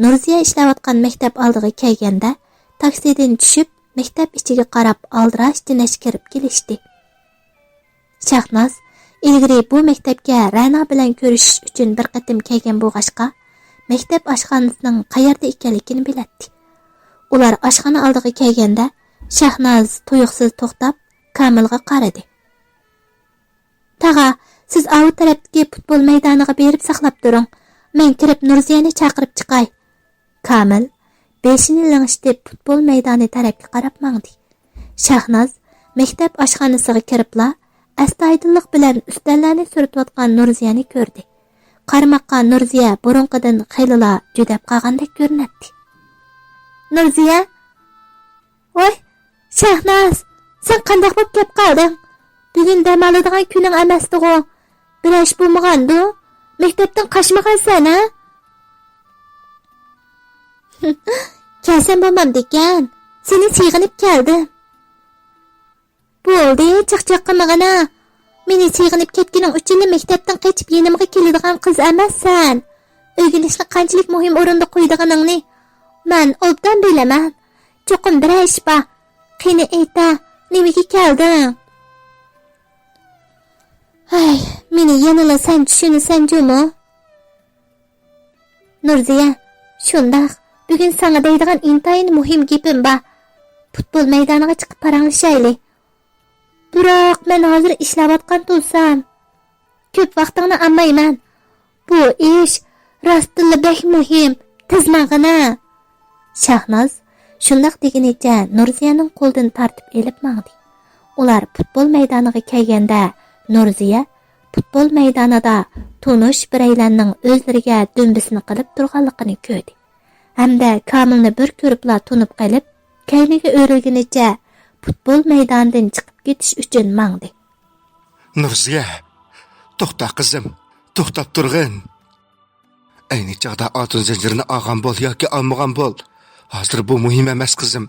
نۇرزىيە ئىشلەۋاتقان مەكتەپ ئالدىغا كەلگەندە، تاكسىدىن چۈشۈپ، مەكتەپ ئىچىگە قاراپ ئالدىراش-تىنەش كىرىپ كېلىشتى. شاھناز ئىلگىرى بۇ مەكتەپكە رەنا بىلەن كۆرۈشۈش ئۈچۈن بىر قېتىم كەلگەن بولغاچقا، مەكتەپ ئاشخانىسىنىڭ قەيەردە ئىكەنلىكىنى بىلەتتى. ئۇلار ئاشخانا ئالدىغا كەلگەندە، شاھناز تۇيۇقسىز توختاپ، كامىلغا قارىدى. تاغا، سىز ئاۋۇ تەرەپتىكى پۇتبول مەيدانىغا بېرىپ ساقلاپ تۇرۇڭ. مەن كىرىپ نۇرزىيەنى چاقىرىپ چىقاي. كامىل بېشىنى لىڭشىتىپ پۇتبول مەيدانى تەرەپكە قاراپ ماڭدى. شاھناز مەكتەپ ئاشخانىسىغا كىرىپلا، ئەستايىدىللىق بىلەن ئۈستەللەرنى سۈرتۈۋاتقان نۇرزىيەنى كۆردى. قارىماققا نۇرزىيە بۇرۇنقىدىن خېلىلا جۈدەپ قالغاندەك كۆرۈنەتتى. نۇرزىيە! ۋاي، شاھناز، سەن قانداق بولۇپ كەپ قالدىڭ؟ بۈگۈن دەم ئالىدىغان كۈنۈڭ ئەمەستىغۇ؟ بىر ئىش بولمىغاندۇ؟ مەكتەپتىن قاچمىغانسەن، ھە؟ كەلسەم بولمامدىكەن؟ سېنى سېغىنىپ كەلدىم. بولدى، چاقچاق قىلمىغىنا. مېنى سېغىنىپ كەتكىنىڭ ئۈچۈنلا مەكتەپتىن قېچىپ يېنىمغا كېلىدىغان قىز ئەمەسسەن. ئۆگىنىشنى قانچىلىك مۇھىم ئورۇندا قويىدىغىنىڭنى مەن ئوبدان بىلىمەن. چوقۇم بىرەر ئىش بار. قېنى ئېيتە، نېمىگە كەلدىڭ؟ ھەي، مېنى يەنىلا سەن چۈشىنىسەن جۇمۇ؟ نۇرزىيە، شۇنداق، بۈگۈن ساڭا دەيدىغان ئىنتايىن مۇھىم گېپىم بار. پۇتبول مەيدانىغا چىقىپ پاراڭلىشايلى. بىراق مەن ھازىر ئىشلەۋاتقان تۇرسام، كۆپ ۋاقتىڭنى ئالمايمەن. بۇ ئىش راستتىنلا بەك مۇھىم، تىز ماڭغىنا. شاھناز شۇنداق دېگىنىچە نۇرزىيەنىڭ قولىدىن تارتىپ ئېلىپ ماڭدى. ئۇلار پۇتبول مەيدانىغا كەلگەندە، نۇرزىيە پۇتبول مەيدانىدا تونۇش بىرەيلەننىڭ ئۆزلىرىگە دۈمبىسىنى قىلىپ تۇرغانلىقىنى كۆردى ھەمدە كامىلنى بىر كۆرۈپلا تونۇپ قېلىپ، كەينىگە ئۆرۈلگىنىچە پۇتبول مەيدانىدىن چىقىپ كېتىش ئۈچۈن ماڭدى. نۇرزىيە، توختا قىزىم، توختاپ تۇرغىن. ئەينى چاغدا ئالتۇن زەنجىرنى ئالغان بول ياكى ئالمىغان بول، ھازىر بۇ مۇھىم ئەمەس، قىزىم.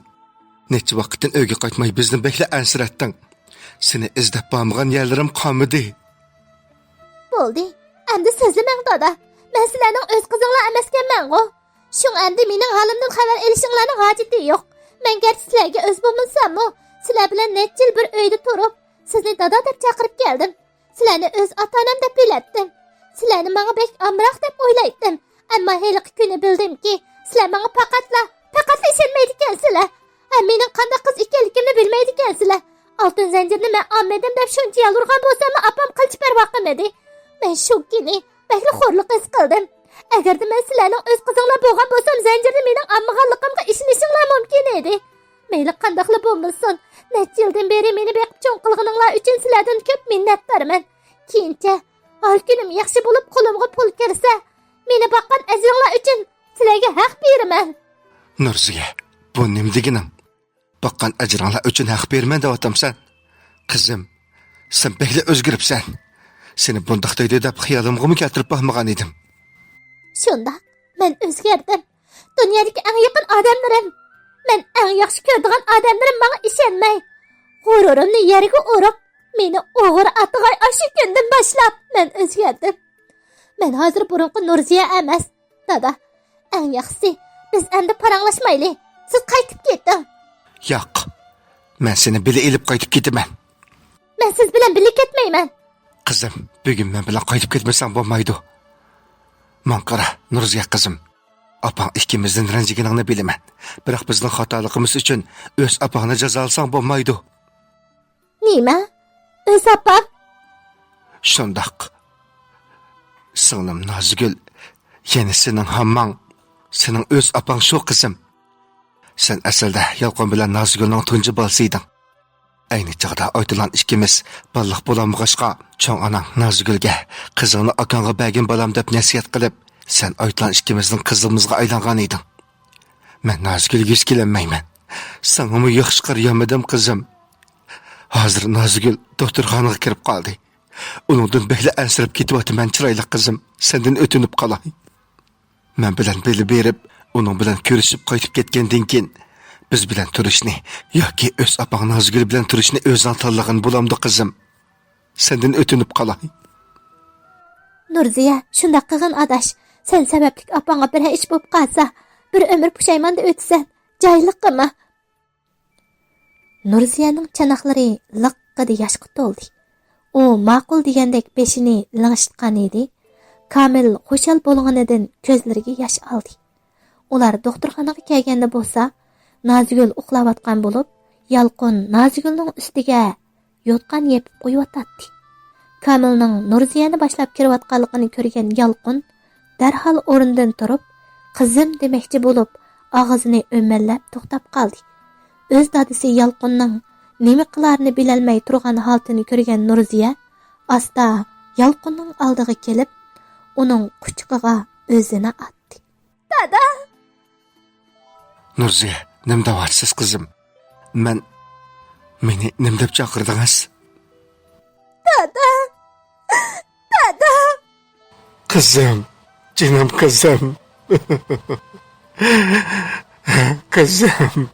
نەچچە ۋاقىتتىن ئۆيگە قايتماي بىزنى بەكلا ئەنسىرەتتىڭ. سېنى ئىزدەپ بارمىغان يەرلىرىم قالمىدى. بولدى، ئەمدى سۆزلىمەڭ، دادا. مەن سىلەرنىڭ ئۆز قىزىڭلار ئەمەسكەنمەنغۇ. شۇڭا ئەمدى مېنىڭ ھالىمدىن خەۋەر ئېلىشىڭلارنىڭ ھاجىتى يوق. مەن گەرچە سىلەرگە ئۆز بولمىساممۇ، سىلەر بىلەن نەچچە يىل بىر ئۆيدە تۇرۇپ، سىزنى دادا دەپ چاقىرىپ كەلدىم. سىلەرنى ئۆز ئاتا-ئانام دەپ بىلەتتىم. سىلەرنى ماڭا بەك ئامراق دەپ ئويلايتتىم. ئەمما ھېلىقى كۈنى بىلدىمكى، سىلەر ماڭا پەقەتلا، پەقەتلا ئىشەنمەيدىكەنسىلەر. ھەم مېنىڭ قانداق قىز ئىكەنلىكىمنى بىلمەيدىكەنسىلەر. ئالتۇن زەنجىرنى مەن ئالمىدىم دەپ شۇنچە يالۋۇرغان بولساممۇ، ئاپام قىلچە پەرۋا قىلمىدى. مەن شۇ كۈنى بەكلا خورلۇق ھېس قىلدىم. ئەگەردە مەن سىلەرنىڭ ئۆز قىزىڭلار بولغان بولسام، زەنجىرنى مېنىڭ ئالمىغانلىقىمغا ئىشىنىشىڭلار مۇمكىن ئىدى. مەيلى قانداقلا بولمىسۇن، نەچچە يىلدىن بېرى مېنى بېقىپ چوڭ قىلغىنىڭلار ئۈچۈن سىلەردىن كۆپ مىننەتدارمەن. كېيىنچە ھار كۈنۈم ياخشى بولۇپ، قولۇمغا پۇل كىرسە، مېنى باققان ئەجرىڭلار ئۈچۈن سىلەرگە ھەق بېرىمەن. نۇرزىيە، بۇ نېمە دېگىنىڭ؟ باققان ئەجرىڭلار ئۈچۈن ھەق بېرىمەن دەۋاتامسەن؟ قىزىم، سەن بەكلا ئۆزگىرىپسەن. سېنى بۇنداق دەيدۇ دەپ خىيالىمغىمۇ كەلتۈرۈپ باقمىغان ئىدىم. شۇنداق، مەن ئۆزگەردىم. دۇنيادىكى ئەڭ يېقىن ئادەملىرىم، مەن ئەڭ ياخشى كۆرىدىغان ئادەملىرىم ماڭا ئىشەنمەي، غۇرۇرۇمنى يەرگە ئۇرۇپ، مېنى ئوغرى ئاتىغان ئاشۇ كۈندىن باشلاپ مەن ئۆزگەردىم. مەن ھازىر بۇرۇنقى نۇرزىيە ئەمەس. دادا، ئەڭ ياخشىسى، بىز ئەمدى پاراڭلاشمايلى. سىز قايتىپ كېتىڭ. ياق، مەن سېنى بىللە ئېلىپ قايتىپ كېتىمەن. مەن سىز بىلەن بىللە كەتمەيمەن. قىزىم، بۈگۈن مەن بىلەن قايتىپ كەتمىسەڭ بولمايدۇ. ماڭا قارا، نۇرزىيە قىزىم. ئاپاڭ ئىككىمىزدىن رەنجىگىنىڭنى بىلىمەن. بىراق بىزنىڭ خاتالىقىمىز ئۈچۈن ئۆز ئاپاڭنى جازالىساڭ بولمايدۇ. نېمە؟ ئۆز ئاپام؟ شۇنداق. سىڭلىم نازىگۈل، يەنە سېنىڭ ھامماڭ، سېنىڭ ئۆز ئاپاڭ شۇ قىزىم. سەن ئەسلىدە يالقۇن بىلەن نازىگۈلنىڭ تۇنجى بالىسى ئىدىڭ. ئەينى چاغدا ئايتىلان ئىككىمىز بالىلىق بولالمىغاچقا، چوڭ ئاناڭ نازىگۈلگە، «قىزىڭنى ئاكاڭغا بەرگىن بالام» دەپ نەسىھەت قىلىپ، سەن ئايتىلان ئىككىمىزنىڭ قىزىمىزغا ئايلانغان ئىدىڭ. مەن نازىگۈلگە يۈز كېلەلمەيمەن. ساڭىمۇ ياخشى قارىيالمىدىم، قىزىم. ھازىر نازىگۈل دوختۇرخانىغا كىرىپ قالدى. ئۇنىڭدىن بەكلا ئەنسىرەپ كېتىۋاتىمەن، چىرايلىق قىزىم. سەندىن ئۆتۈنۈپ قالاي. مەن بىلەن بىللە بېرىپ، ئۇنىڭ بىلەن كۆرۈشۈپ قايتىپ كەتكەندىن كېيىن، بىز بىلەن تۇرۇشنى ياكى ئۆز ئاپاڭ نازىگۈل بىلەن تۇرۇشنى ئۆزۈڭ تاللىغىن بولامدۇ، قىزىم؟ سەندىن ئۆتۈنۈپ قالاي. نۇرزىيە، شۇنداق قىلغىن ئاداش. سەن سەۋەبلىك ئاپاڭغا بىرەر ئىش بولۇپ قالسا، بىر ئۆمۈر پۇشايماندا ئۆتىسەن. جاھىللىق قىلما. نۇرزىيەنىڭ چاناقلىرى لىققىدە ياشقا تولدى. ئۇ ماقۇل دېگەندەك بېشىنى لىڭشىتقان ئىدى. كامىل خۇشال بولغىنىدىن كۆزلىرىگە ياش ئالدى. ئۇلار دوختۇرخانىغا كەلگەندە بولسا، نازىگۈل ئۇخلاۋاتقان بولۇپ، يالقۇن نازىگۈلنىڭ ئۈستىگە يوتقان يېپىپ قويۇۋاتاتتى. كامىلنىڭ نۇرزىيەنى باشلاپ كىرىۋاتقانلىقىنى كۆرگەن يالقۇن دەرھال ئورنىدىن تۇرۇپ، «قىزىم» دېمەكچى بولۇپ، ئاغزىنى ئۆمەللەپ توختاپ قالدى. ئۆز دادىسى يالقۇننىڭ نېمە قىلارىنى بىلەلمەي تۇرغان ھالىتىنى كۆرگەن نۇرزىيە ئاستا يالقۇننىڭ ئالدىغا كېلىپ، ئۇنىڭ قۇچىقىغا ئۆزىنى ئاتتى. دادا! نۇرزىيە، نېمە دەۋاتىسىز، قىزىم؟ مەن، مېنى نېمە دەپ چاقىردىڭىز؟ دادا! دادا! قىزىم، جېنىم قىزىم. قىزىم.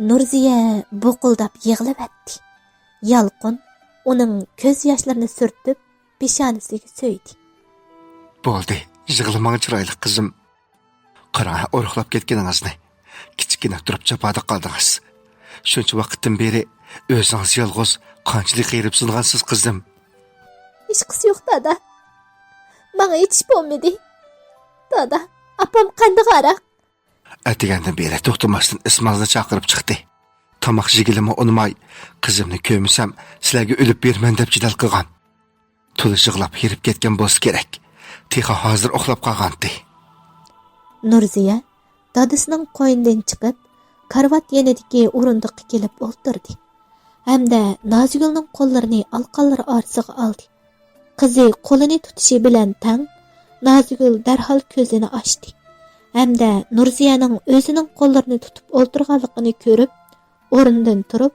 نۇرزىيە بۇقۇلداپ يىغلىۋەتتى. يالقۇن ئۇنىڭ كۆز ياشلىرىنى سۈرتۈپ، پېشانىسىگە سۆيدى. بولدى، يىغلىماڭ، چىرايلىق قىزىم. قاراڭ، ئورۇقلاپ كەتكىنىڭىزنى. كىچىككىنە تۇرۇپ جاپادا قالدىڭىز. شۇنچە ۋاقىتتىن بېرى ئۆزىڭىز يالغۇز، قانچىلىك غېرىبسىنغانسىز، قىزىم. ھېچقىسى يوق، دادا. ماڭا ھېچ بولمىدى. دادا، ئاپام قاندىغاراق؟ ئەتىگەندىن بېرى توختىماستىن ئىسمىڭىزنى چاقىرىپ چىقتى. تاماق يېگىلىمۇ ئۇنىماي، قىزىمنى كۆرمىسەم، سىلەرگە ئۆلۈپ بېرىمەن دەپ جېدەل قىلغان. تولا يىغلاپ ھېرىپ كەتكەن بولسا كېرەك. تېخى ھازىر ئۇخلاپ قالغانتى. نۇرزىيە دادىسىنىڭ قوينىدىن چىقىپ، كارىۋات يېنىدىكى ئورۇندۇققا كېلىپ ئولتۇردى ھەمدە نازىگۈلنىڭ قوللىرىنى ئالىقانلىرى ئارىسىغا ئالدى. قىزى قولىنى تۇتۇشى بىلەن تەڭ، نازىگۈل دەرھال كۆزىنى ئاچتى ھەمدە نۇرزىيەنىڭ ئۆزىنىڭ قوللىرىنى تۇتۇپ ئولتۇرغانلىقىنى كۆرۈپ، ئورنىدىن تۇرۇپ،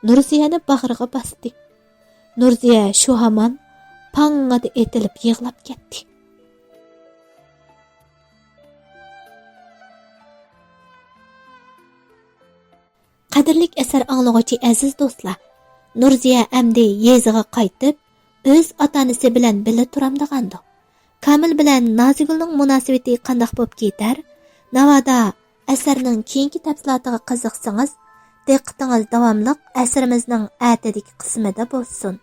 نۇرزىيەنى باغرىغا باستى. نۇرزىيە شۇ ھامان پاڭڭىدە ئېتىلىپ يىغلاپ كەتتى. قەدىرلىك ئەسەر ئاڭلىغۇچى ئەزىز دوستلار، نۇرزىيە ئەمدى يېزىغا قايتىپ، ئۆز ئاتا-ئانىسى بىلەن بىللە تۇرامدىغاندۇ؟ كامىل بىلەن نازىگۈلنىڭ مۇناسىۋىتى قانداق بولۇپ كېتەر؟ ناۋادا ئەسەرنىڭ كېيىنكى تەپسىلاتىغا قىزىقسىڭىز، دىققىتىڭىز داۋاملىق ئەسىرىمىزنىڭ ئەتىدىكى قىسمىدا بولسۇن.